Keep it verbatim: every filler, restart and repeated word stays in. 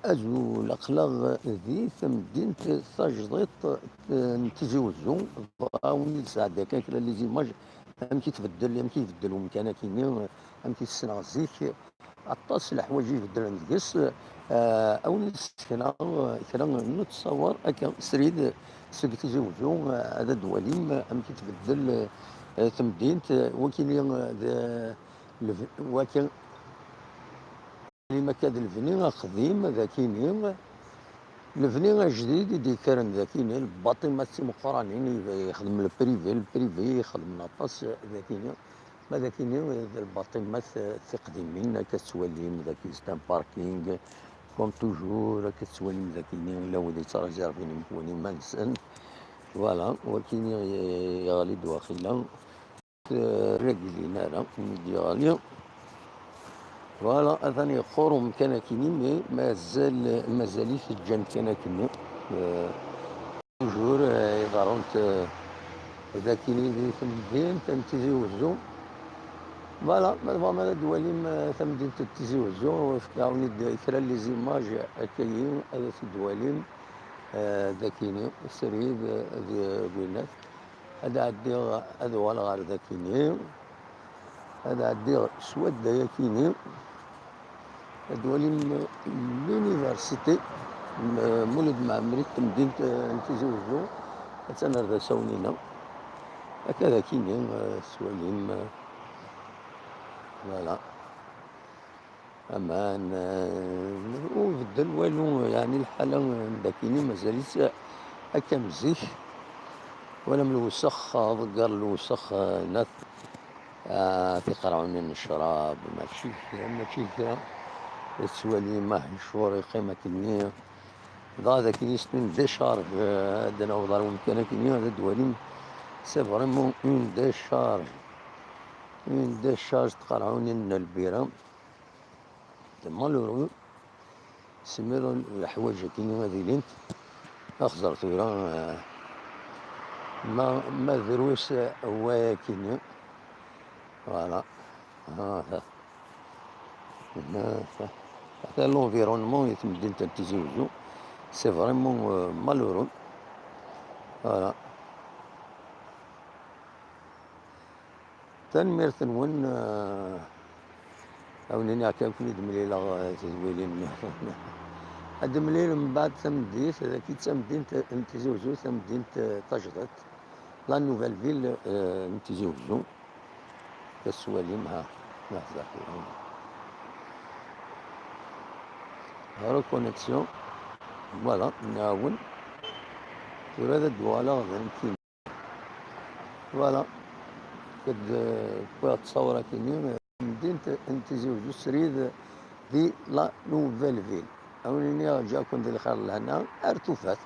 Azul, aql-aɣ di temdint tajdiṭ n Tizi Wezzu. Bɣiɣ ad wen-d-sɛeddiɣ kan kra n les images, amek i tbeddel, amek i ibeddel umkan akini, amek i t-ssneɣ zik. Aṭas n leḥwayeǧ i ibeddlen deg-s. Ah, ad wen-d-ssekneɣ kra n uttṣawer akka srid seg Tizi Wezzu, ah, ad d-twalim amek i tbeddel, ah, temdint, ah, wakini, ah, d, leb-, wakin, Lim akka d lebni aqdim d akini, lebni ajdid i d-yekkren d akini, lbaṭimat timeqqranin i yexdem le privé, le privé ixedmen aṭas d akini. Ma d akini d lbaṭimat tiqdimin, akka tettwalim d akini c'est un parking, comme toujours, akka tettwalim d akini lawed yettreservin imekwan iman-nsen. Voilà, wakini yeɣli-d waxila. Ur regilin ara, mi d-yeɣli. Voilà, atan yeqqur umkan akini, mais mazal, mazal-it ǧǧan kan akini. Euh, toujours, euh, iḍerrun-t, euh, d akini di temdint n Tizi Wezzu. Voilà, ma tebɣam ad d-twalim, euh, tamdint n Tizi Wezzu, fkiɣ-awen-id kra n les images akkayi, ad t-id-twalim, euh, d akini, srid, euh, d, d winnat. Ad ɛeddiɣ, ad uɣaleɣ ɣer dakini. Ad ɛeddiɣ s wadda yakini. Ad walim l'université, m-, Mulud Mɛemmri, temdint, eh, n Tizi Wezzu. Attan ar d asawen-ina. Akka dakini, eh, tettwalim, eh, voilà. Aman, eh, ur beddel walu, yeɛni lḥala n dakini mazal-itt akka am zik, wala am lewsex, aḍegger n lewsex, eh, nat, ah, tiqerɛunin n ccrab, mačči kra, mačči kra. Tettwalim ahicur yeqqim akkenni. Dɣa dakini c'est une décharge, eh, ad d-naweḍ ɣer wemkan akkenni, ad d-walim, c'est vraiment une décharge. Une décharge n tqerɛunin n lbira. C'est malheureux. Smiḍ leḥwayeǧ akini ad ilint. Axẓer tura, eh, ma, ma drus, eh, wayakini. Voilà. Ah, ah, ah. Ata l'environnement i temdint n Tizi Wezzu, c'est vraiment, euh, malheureux. Voilà. Tanemmirt-nwen, eh, ad wen-iniɣ kan, ad ken-id-mlileɣ, eh, tedwilin. Ad d-mlil mbeɛd tameddit, dagi d tamdint n Tizi Wezzu, tamdint, eh, tajdiṭ, la nouvelle ville, eh, n Tizi Wezzu. Tettwalim, ha, ha, ha. Reconnexion. Voilà, nɛawen. Tura ad d-uɣaleɣ d nekkini. Voilà. Kad, eh, wwiɣ ttṣawra kini, eh, temdint n Tizi Wezzu srid di la nouvelle ville. Awen iniɣ ǧakun di lxir lehna, ar tufat.